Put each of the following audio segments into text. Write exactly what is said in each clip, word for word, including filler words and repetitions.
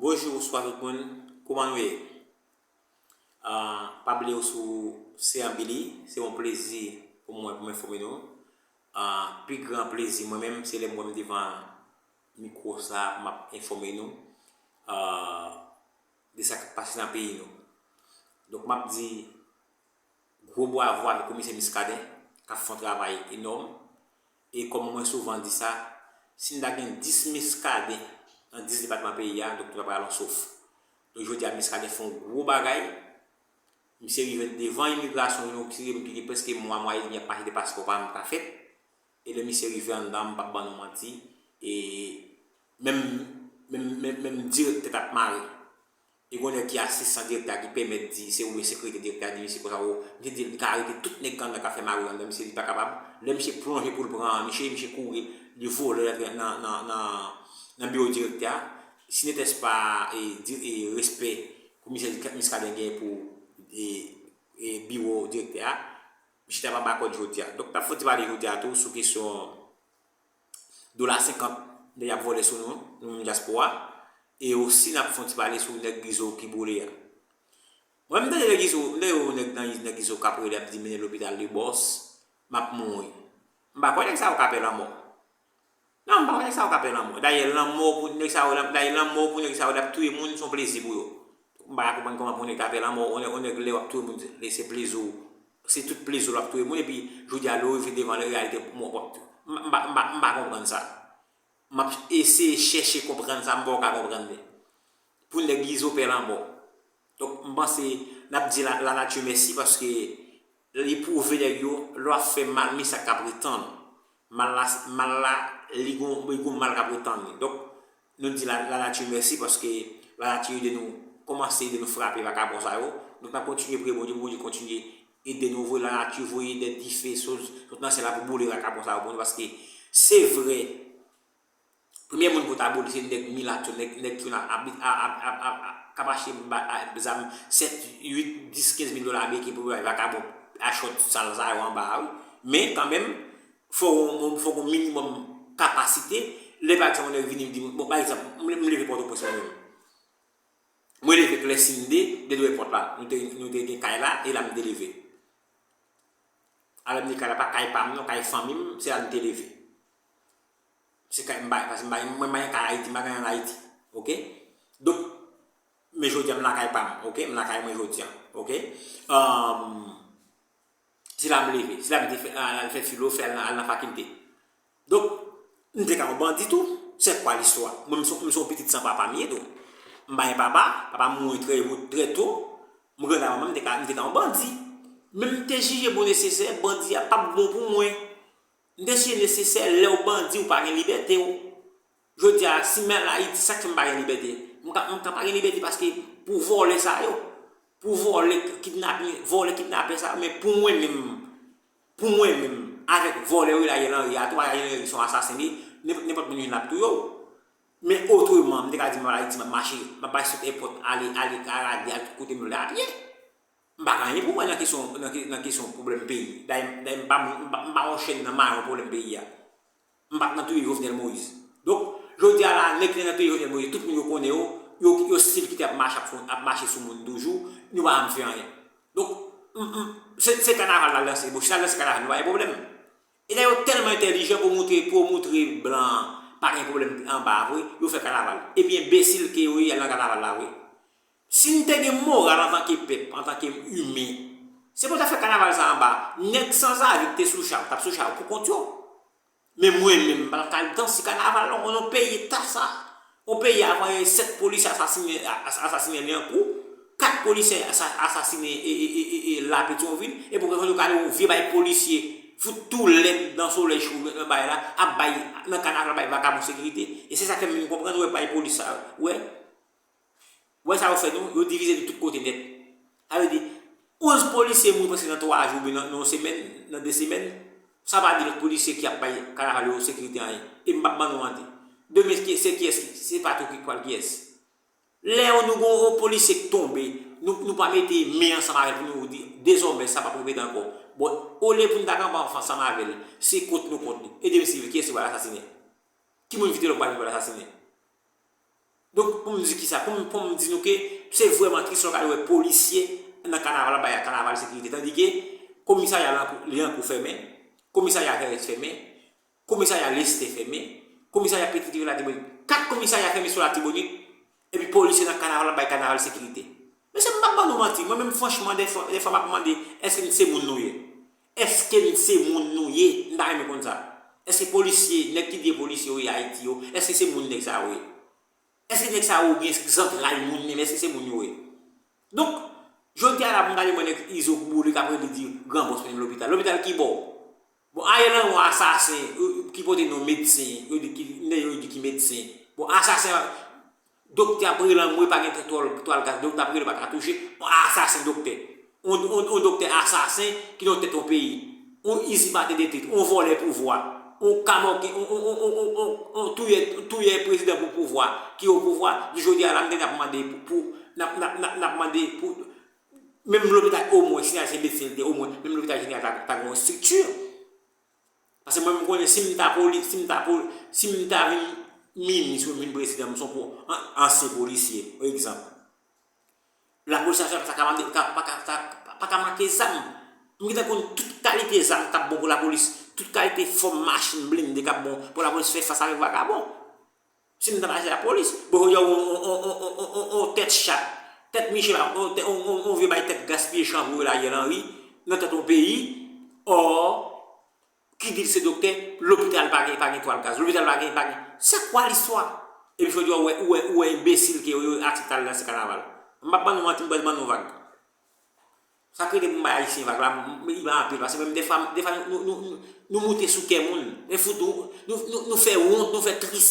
Bonjou, bonswa tout moun. Kouman nou ye? Ah, pa bliye w sou Se An Bili, se yon plezi pou mwen pou m enfòme nou. Ah, pi gran plezi mwen menm, se lè m wè m devan mikwo sa a pou m ap enfòme nou, ah, de sa k ap pase nan peyi nou. Donk, m ap di gwo bwavo avèk Komisè Muscadin, k ap fè yon travay enòm. E kòm mwen souvan di sa, si n ta gen dis Muscadin nan dis depatman peyi a, donk nou ta pral yon souf. Donk, jodi a, Muscadin fè yon gwo bagay. Misye rive devan imigrasyon, yon ti moun ki gen prèske mwa, mwa edmi ap mache de paspò pa menm ka fèt. E lè misye rive anndan, m p ap ban nou manti, e menm, menm, menm, menm direktè t ap mare. E gon nèg ki asistan direktè a ki pèmèt di, se oubyen sekretè direktè a di misye konsa, o, misye di li ka arete tout nèg anndan k ap fè mare anndan, misye di li pa kapab. Lè misye plonje pou l pran misye, misye kouri, li vole nan, nan, nan, nan biwo direktè a. Si netèspa e, di, e respè komisè Muscadin gen pou e, e biwo direktè a, misye t ap anba kòd jodi a. Donk, n ap fè yon ti pale jodi a tou sou kesyon dola senkant, nèg y ap vòlè sou nou, nou menm dyaspora. E osi, n ap fè yon ti pale sou nèg Gizo ki boule a. Mwen, m tande nèg Gizo, m tande yon nèg nan nèg Gizo k ap rele, ap di, "Mennen lopital Lebòs, m ap mouri." M pa kwè nèg sa yo ka pè lanmò. Non, m pa kwè nèg sa yo ka pè lanmò. Dayè, lanmò pou nèg sa yo, dayè, lanmò pou nèg sa yo, l ap touye moun, se yon plezi pou yo. M pa ka konprann kòman pou nèg ta pè lanmò, yon nèg, yon nèg lè w ap touye moun, se, se plezi w. Se tout plezi w l ap touye moun, epi jodi a, lè w rive devan reyalite, w ap, m pa, m pa, m pa konprann sa. M ap eseye chèche konprann sa, m pa ka konprann li. Pou nèg Izo pè lanmò. Donk, m panse n ap di la, lanati mèsi paske li pwouve nèg yo, lè w ap fè mal, men sa k ap ret tann ou. Mal la, mal la, li gon, li gon mal k ap ret tann li. Donk, nou di la, lanati mèsi paske lanati ede nou, kòmanse ede nou frape vakabon sa yo. Donk, n ap kontinye priye Bondye, pou Bondye kontinye ede nou, voye lanati, voye de dife sot, sot nan syèl la pou boule vakabon sa yo pou nou, paske se vre, premye moun pou ta boule se nèg milat yo, nèg, nèg ki ap, ap, ap, ap, ap, k ap achte ba, a, zam sèt, uit, dis, kenz mil dola ameriken pou bay vakabon a chòt sal sa yo anba a, wi. Men, kanmenm, fò w, fò w gon minimòm kapasite. Lè, pa egzanp, yon nèg vini di, bon, pa egzanp, m, m leve Pòtoprens mwen menm. Mwen leve Klèsin de, de dwèt pòt la. Nou te, nou te gen kay la, e la m te leve. Alò, m di kay la pa kay pa m, non, kay fanmi m, se la m te leve. Se kay m bay, paske m bay, mwen bay kay Ayiti, m pa gen ann Ayiti. Oke? Donk, men jodi a, m lakay pa m, oke? M lakay mwen jodi a, oke? Ahn, se la m leve, se la m te fè, al, al fè filo, fè al nan, al nan fakilte. Donk, m te ka yon bandi tou, se kwa listwa? Mwen, m se, m se yon pitit san papa m ye tou. M pa gen papa, papa m mouri trè, trè to. M grandi ak manman m, m te ka, m te ka yon bandi. Men m te jije bon nesesè, bandi a p ap bon pou mwen. M te jije nesesè, lè w bandi, ou pa gen libète w. Jodi a, si m al Ayiti, sa k fè m pa gen libète? M ka, m ka pa gen libète paske pou vòlè sa yo, pou vòlè kidnapin, vòlè kidnapè sa yo, men pou mwen menm, pou mwen menm, avèk vòlè yo, Ariel Henry a tou, Ariel Henry se yon asasen li, nenpòt, nenpòt moun vin l ap touye w. Men otreman, m te ka di m al Ayiti, m ap mache, m ap bay sot èpòt, ale, ale Karadè, ale tout kote m vle apye. M pa gen anyen pou mwen nan kesyon, nan ke-, nan kesyon pwoblèm peyi. Dayè, dayè m pa, m pa, m pa yon chèn nan mayon pwoblèm peyi a. M pa t nan touye Jovenel Moïse. Donk, jodi a la, nèg ki te nan touye Jovenel Moïse, tout moun yo konnen yo, yo, yo still kite ap mache, ap fon, ap mache sou moun toujou, nou pa janm fè anyen. Donk, m, m, se, se kanaval la lanse, bon, si l al lanse kanaval, nou pa gen pwoblèm. E dayè, yo tèlman entèlijan pou moutre, pou yo moutre blan an pa gen pwoblèm anba a vre, yo fè kanaval. Epi enbesil ke yo ye, y al nan kanaval la vre. Si n te gen moral antanke pèp, antanke imen, se pou ta fè kanaval sa anba. Nèg sanzavi ki te sou cha yo, t ap sou cha yo pou kont yo. Men mwen menm, m pa t al danse kanaval non, nan peyi eta sa. Yon peyi avan yè sèt polisye asasinen, a-, a-, asasinen Lyankou, kat polisye asa-, asasinen e, e, e, e, e la Petyonvil, epi w ka gade yon vye bay polisye fout tou lèd nan solèy cho nan bay la, ap bay nan kanaval bay vakabon sekirite. E se sa k fè m vin konprann, ou wè bay polis sa yo, ou wè. Ou wè sa yo fè nou, yo divize nou tout kote nèt. Sa vle di, onz polisye mouri prèske nan twa jou oubyen nan, nan yon semèn, nan de semèn. Sa pa di lòt polisye ki ap bay kanaval yo sekirite anyen. E m p ap ban nou manti. Demen, ki, se kiyès ki, se pa tou ki pral kiyès. Lè nou gon yon polisye k tonbe, nou, nou pa mete men ansanm avè l pou nou di, dezòmè, sa p ap repete ankò. Bon, olye pou n ta kanpe ansanm avè l, se kont nou kont li. E demen si kiyès ki pral asasinen? Ki moun ki te lòk pral vin pral asasinen? Donk, pou m di kisa? Pou m, pou m di nou ke se vrèman tris lè w gade wè polisye nan kanaval ap bay kanaval sekirite. Tandike komisarya Lankou, Lyankou fèmen, komisarya Fèyès fèmen, komisarya Lestè fèmen, komisarya Petite Rivière Latibonit. Kat komisarya fèmen sou Latibonit, epi polisye nan kanaval ap bay kanaval sekirite. Mesye, m p ap ban nou manti. Mwen menm, franchman, dèfwa, dèfwa m ap mande, èske n se moun nou ye? Èske n se moun nou ye? M ta renmen konn sa. Èske polisye, nèg ki di yo polisye yo ye Ayiti yo, èske se moun nèg sa yo ye? Èske nèg sa yo gen zantray moun menm? Èske se moun yo ye? Donk, jodi a la, pou m gade mwen nèg Izo boule k ap rele di gran bòs mennen lopital. Lopital ki bò? Bon, Ariel Henry yon asasen, euh, ki pote non medsen, yo di ki, nèg yo di ki medsen. Bon, asasen, doktè ap rele anmwe pa gen twal, twal gaz, doktè ap rele pa ka touche, yon asasen doktè. Yon, yon, yon doktè asasen ki nan tèt yon peyi. Yon izipaten de tèt, yon vòlè pouvwa, yon kamòken, yon, yon, yon, yon, yon, yon touyè, touyè prezidan pou pouvwa, ki o pouvwa, di jodi a la, m te n ap mande pou, pou, n ap, n ap, n ap, n ap mande pou, menm lopital omwen, si se medsen li te omwen, menm lopital jeneral ta, ta gen yon estrikti. Paske mwen, m konnen si m ta poli-, si m ta poli-, si m ta vin minis ou vin prezidan, m se yon po-, an-, ansyen polisye, pa egzanp. Lapolis nasyonal pa ta ka mande, ka, pa ka, ta, pa, pa ka manke zam. M gentan konn tout kalite zam k ap bon pou lapolis, tout kalite fòm machin blende k ap bon pou lapolis fè fas avèk vagabon. Si m ta mache lapolis, bon, jodi a, on, on, on tèt chat, tèt Michel, on, on, on, on vye bay tèt gaspiye chan pou Ariel Henry, nan tèt yon peyi, ò, ki di l se doktè, lopital pa gen, pa gen twal gaz, lopital pa gen, pa gen. C'est quoi l'histoire? Epi jodi a, ou wè, ou wè, ou wè enbesil ke yo, yo aksepte al danse kanaval. M p ap ban nou manti, m pral ban nou vag. Sa k rete pou m bay Ayisyen vag la, m, m, li pa anpil, paske menm defwa, defwa nou, nou, nou, nou, nou moute sou kè moun. Men fout, nou, nou, nou, nou fè wont, nou fè tris.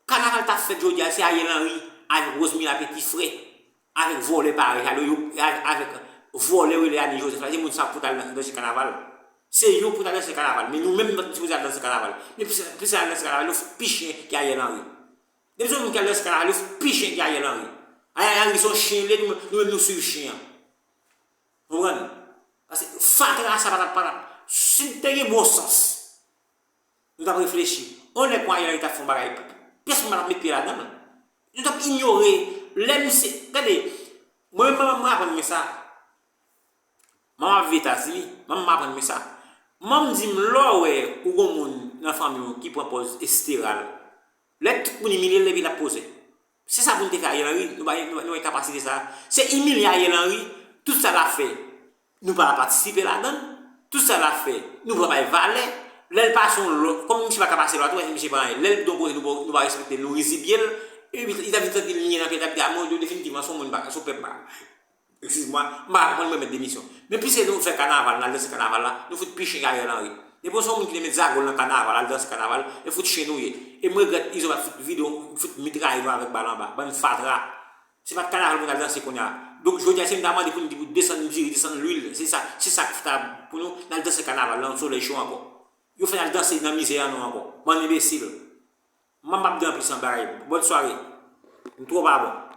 Kanaval t ap fèt jodi a, se Ariel Henry avèk Rosemila Petit Frè, avèk vòlè parèy sa yo, yo, avèk, avèk vòlè rele Ani Joseph la, se moun sa pou t al nan, danse kanaval. Se yo pou t al danse kanaval, men nou menm nou pa t sipoze al danse kanaval. Men plis, plis al danse kanaval, nou fout pi chen ke Ariel Henry. Depi se yon moun ki al danse kanaval, yo fout pi chen ke Ariel Henry. Ariel Henry se yon chen li ye, nou, nou menm nou swiv chen an. Konprann? Paske fatra sa pa t ap, pa t ap, si n te gen bon sans, nou t ap reflechi. On nèg kon Ariel Henry t ap fè yon bagay, pyès moun pa t ap met pye ladan l. Nou t ap inyore. Lè misye, gade, mwen menm manman m aprann mwen sa. Manman m ap viv Etazini, manman m aprann mwen sa. Manman m di m, lè w wè ou gon moun nan fanmi w ki pran pòz esteral, lè tout moun imilye l, epi l ap poze. Se sa pou n te fè Ariel Henry, nou pa gen, nou, nou pa gen kapasite sa. Se imilye Ariel Henry, tout sa l ap fè, nou pa patisipe ladan l, tout sa l ap fè, nou pa bay valè. Lè l pase yon lòt, kòm misye pa ka pase lwa tou, misye pa anyen. Lè l don kote nou pa, nou pa respekte l, nou rizibye l, epi li t ap vin santi l nye nan pye, l t ap di, a, mwen, definitivman, se yon moun pa, se yon pèp pa. Eskize mwa, m pa konn mwen met demisyon. Men piske nou fè kanaval, n al danse kanaval la, nou fout pi chen ke Ariel Henry. Depi w se yon moun ki te met zago l nan kanaval, al danse kanaval, e fout chen nou ye. E m regrèt Izo pa t fout vide w, fout mitraye nou avèk bal anba, bann fatra. Se pa t kanaval pou n al danse kounye a. Donk, jodi a, si m ta mande pou n di pou desann diri, desann lwil, se sa, se sa k ta pou nou, n al danse kanaval nan solèy cho ankò. Yo fè n al danse nan mizè an nou ankò. Bann enbesil. Mwen m ap di anplis nan bagay. Bòn sware. M twò pa bon.